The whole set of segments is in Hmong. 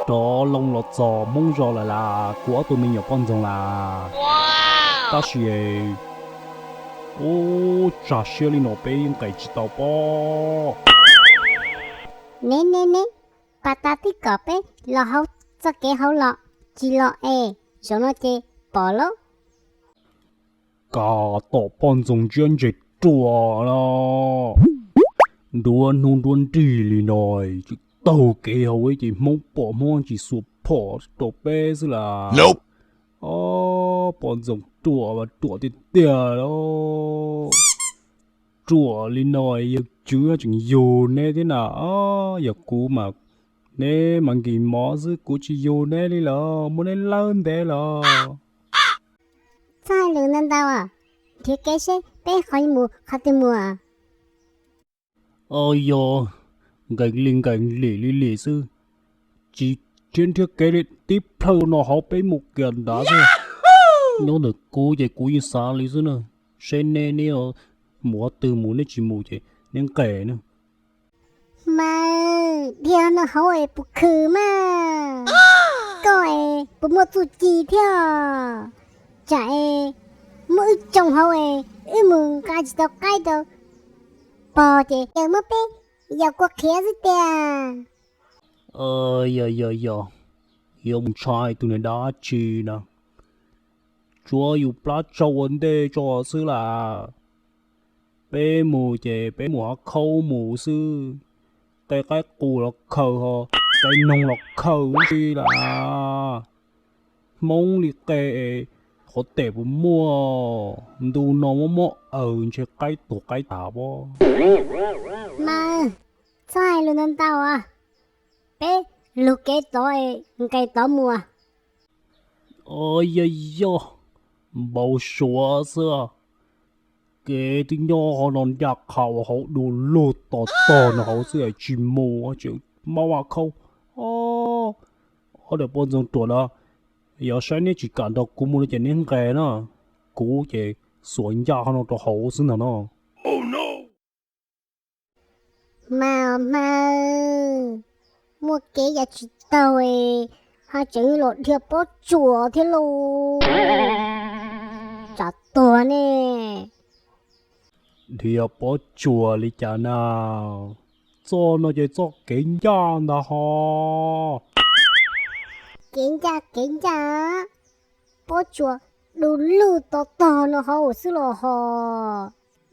Rov loo los txog Hmoob zos lawm las kuv ob tug me nyuam poj ntxoog las. Tab sis, ub, tsag siab li no peb nqes tsis tau pob. Ne ne ne, pas tas twb kom peb los hauv txoj kev hauv los, tsis los es zaum no ces pom lauj. Kav tom poj ntxoog ntsiab ntseg ruam los. Nruab hnub nruab nrig li no, tsis taug kev hauv ces Hmoob pom Hmoob tsis xuas phom rau peb xwb las. Ob, poj ntxoog ruam mas ruam tiag tiag los. Ruam li no yawg Tswv tseem yug neb thiab na. Yog kuv mas neb mas nkim mov xwb, kuv tsis yug neb li lawm, muab neb lawb ntev lawm. Txhob hais lus ntau ntau, nrhiav kev seb peb qhov mus qhov twg mus. Yog nkees li nkees lim li lim xwb, tsis nrhiav nrhiav kev li, tib plhaw no hauv peb mus kiag nrad xwb. Nyob ntawm kuv ces kuv yeej xav li xwb na, seb neb neb mus qhov twg mus, neb tsis mus ces neb nqes na. Mas dhia no hauv es puas khwv mas? Koj es puas muaj txuj ci thiab? Tsam es muaj wb tsoom hauv es wb mus nqa tsis tau qaib rau pog ces yawg muab peb yaum kua qhiav xwb tiag. Yog yog yog, yuav mus ntshai tus niag dab tsi na, tsuav yus plab tsaug ua ntej tso xwb las. Peb mus ces peb mus hav khaub mus xwb, qe qaib qus los khaws ho, qe noog los khaws ub si las. Hmoob li qe es qhov tes puas muaj, ntu no muab muab aws ntshe qaib tuag qaib tas pob. Mas txhob hais lus ntau ntau os, peb lug kev tod es nqes tod mus. Yog yog, npau suav xwb, kev twb nyob qhov no ncaj qha ua hauv du lug to tog no hauv xwb es tsis mus tseem maub vaj khaub. Ob daim poj ntxoog ruam na, yog saib neb tsis kam nrog kuv mus no ces neb nqes na, kuv ces xuas ncaj qhov no rau hauv xwb ntag no. Mas mas, muaj kev yav tsis taug es ho tseem los dhia pob tsuas thiab lauj. Tsam tuag ne. Dhia pob tsuas li cas na? Txoj no ces txoj kev ncaj ntag ho. Kev ncaj kev ncaj, pob tsuas du lug to tog no hauv xwb los ho.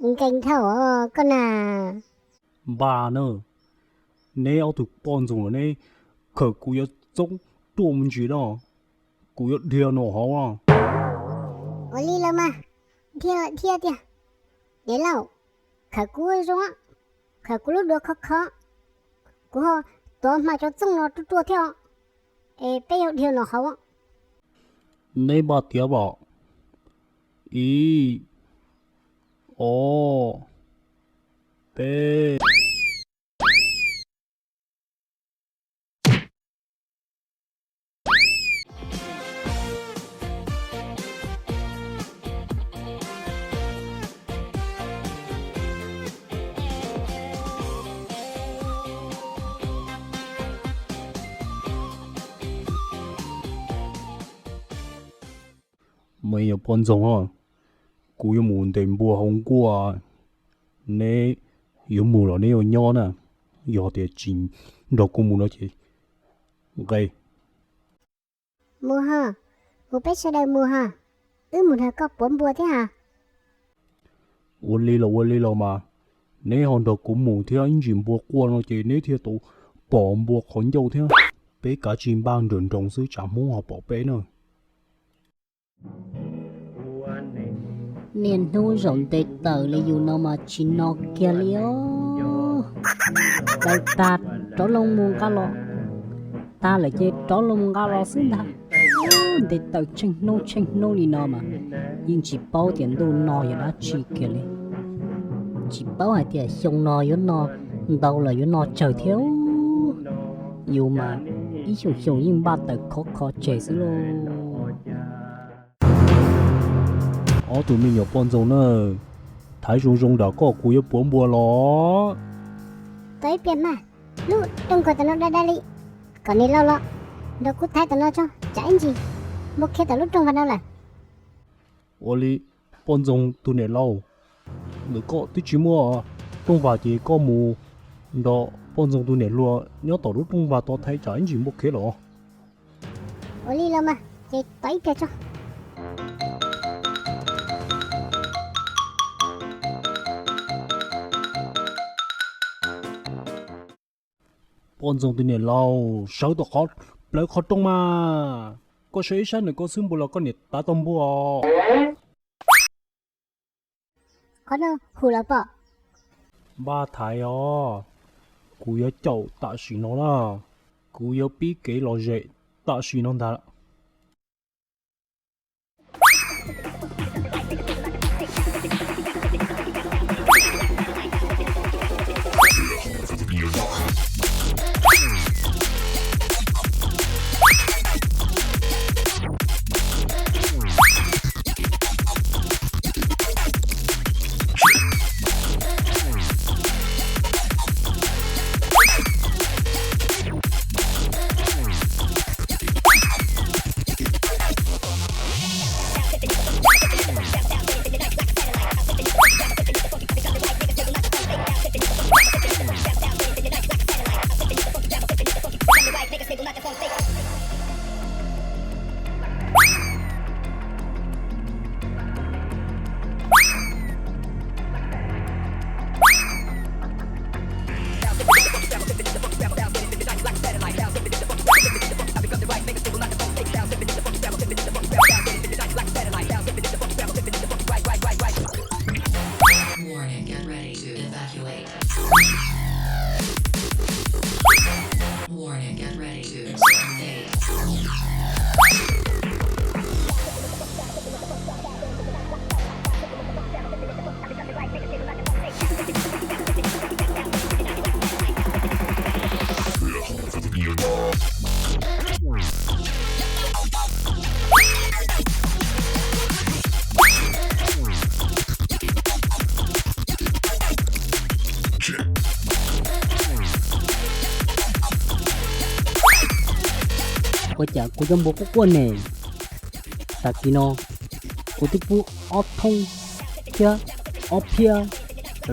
Nkees dhau koj na. Npaj na, neb ob tug poj ntxoog los neb khawm kuv yuav txoob ruaj mus ntsis no, kuv yuav dhia no hauv. Ua li los mas, dhia dhia tiag. Niam laus, khawm kuv zoo, khawm kuv lub duav khov khov, kuv ho tuav hma cov txooj no ruaj ruaj thiab, es peb yuav dhia no hauv. Neb npaj tiav as. Ib, ob, peb. Me nyuam poj ntxoog, kuv yuav mus ntes npua hauv nkuaj, neb yuav mus los neb yuav nyob na, yog tias tsis nrog kuv mus no ces nqe. Mus ho, mus peb sawv daws mus ho, wb mus nrog koj puav npua thiab ha. Ua li los ua li los mas, neb ho nrog kuv mus thiab, ib ntsis npua quaj no ces neb thiaj tau pom npua qhov ncauj thiab. Peb kav tsij npaj nrawm nroos xwb tsam Hmoob ho pom peb na. Niaj hnub zaum nte tawm li yus no mas tsis no kiag li os. Tawm tag rov loo mus nqa los, tag lawm ces rov loo mus nqa los xwb ntag. Nte tawm tsheej hnub tsheej hnub li no mas yeej tsis paub tias ntuj no yog dab tsi kiag li. Tsis paub hais tias xyoo no yuav no ntau los yuav no tsawg thiab. Yus mas ib xyoos xyoos yeej npaj tawm khov kho tseg xwb lauj. Ob tug me nyuam poj ntxoog na, thaiv zoo zoo nram koj kuv yuav puav npua los. Tau ib pliag mas, lub rooj nkuaj tam no dai dai li, kom nws los los. Nrog kuv thaiv tom no tso, tsam ib ntsis npua khiav tom lub rooj vag no lawm. Ua li, poj ntxoog tus niam laus, ntawm koj twb tsis muaj rooj vag ces koj mus nrog poj ntxoog tus niam hluas nyob tom lub rooj vag tod thaiv tsam ib ntsis npua khiav los. Ua li los mas, ces tos ib pliag tso. Poj ntxoog tus niam laus, sawv tom qhov plawv qhov rooj mas. Koj saib ib sab ntawm koj xwb npua los koj niam tav tau npua. Qhov no hum los pom. Npaj thaiv os, kuv yuav caum tam sim no na, kuv yuav pib kev lom zem tam sim no ntag. Warning, get ready to evacuate. Warning, get ready to exterminate. Ua cas kuv cov npua quaj quaj ne? Tag kis no kuv twb pub ob thoob thiab ob phiab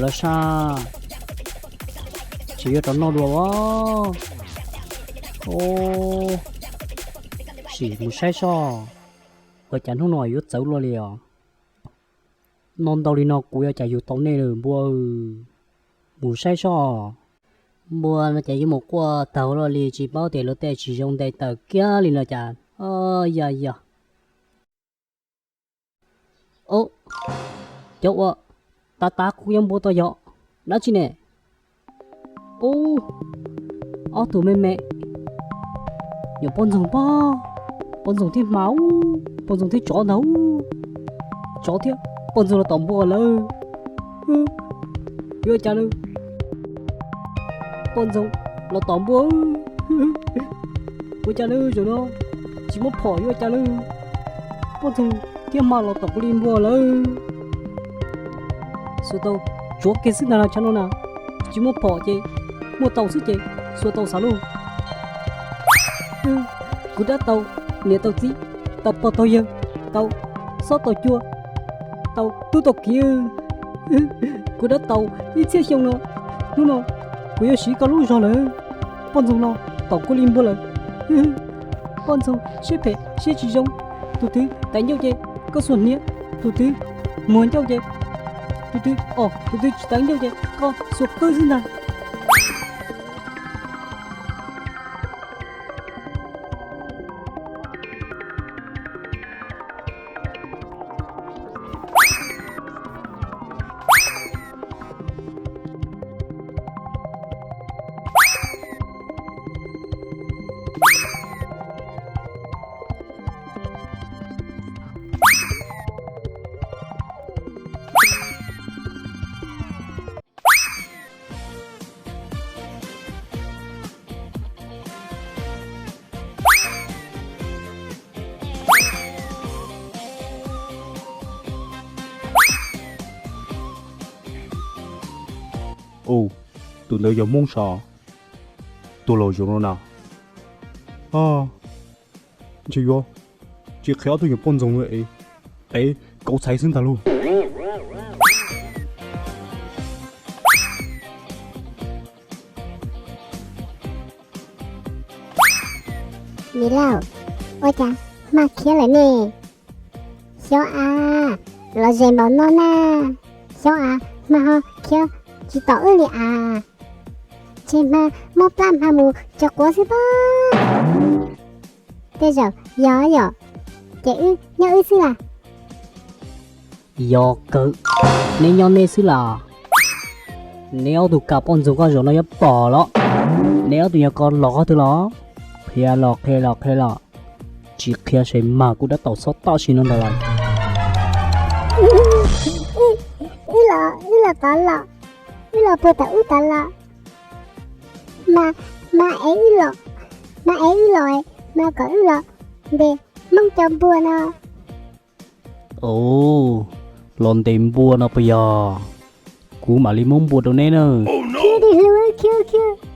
lawv sab, tseem yuav rov noj dua os. Sim mus saib soj, ua cas hnub no yuav txawv luaj li os. Noj ntau li no kuv yuav cas yug tau nej lawm npua. Mus saib soj, npua no cas yuav mus quaj taug luaj li, tsis paub tias luag tej tsis zoo nte taws kiag li no cas. Yog yog. Cov uas tav tav kuv cov npua tau yog dab tsi ne? Ub, ob tug me me, nyuam poj ntxoog pog, poj ntxoog thiab hma ub, poj ntxoog thiab tsov ntag ub, tsov thiab poj ntxoog los tom npua lawm. Yuav ua cas lawm? Poj ntxoog los tom npua. Ua cas lawm zaum no? Tsis muab phom yuav ua cas lawm? Poj ntxoog thiab hma los tom kuv li npua lawm. Xuas tau tsuav kiag xwb ntag los tsam no na. Tsis muab phom ces muaj tau xwb ces xuas tau xav lauj. Kuv dab tau niam tau txiv, tau pog tau yawg, tau xob tau cua, tau tub tau kiv. Kuv dab tau ib txhiab xyoo no, hnub no kuv yuav siv koj lub zog lawm. Poj ntxoog no tom kuv li npua lawm. Poj ntxoog siab phem siab tsis zoo, tus twg tawv ncauj ces koj xuas hniav, tus twg muag ncauj ces, tus twg, o, tus twg tsis tawv ncauj ces koj xuas qwb xwb ntag. Tus ntawd yog Hmoob sav, tuag los zaum no na. O, Ntshe yuav tsis qhia ob tug nyuam poj ntxoog es, es kauv txhais xwb ntag lauj. Niam laus, ua cas hma khiav lawm ne? Xyov a, los ze npaum no na. Xyov a, hma ho khiav tsis tom wb li as. Ntshe hma muab plab hma mus tso quav xwb pob. Tej zaum yog yom, ces wb nyob wb xwb las. Yog kawg, neb nyob neb xwb las. Neb ob tug kam poj ntxoog koj zaum no yuav pom los. Neb ob tug nyuam ko los qhov twg los? Qhia los qhia los qhia los. Tsis qhia ces mag kuv dab taum xob toj si no ntag las. Wb los, wb los tod los, wb los puag tom ub tod los. Mas, mas ev wb los, mas ev wb los, mas kom wb los ntes Hmoob cov npua no. Ov, los ntes npua no puas yog? Kuv mam li muab npua rau neb na. Khiav dej hlua, khiav, khiav.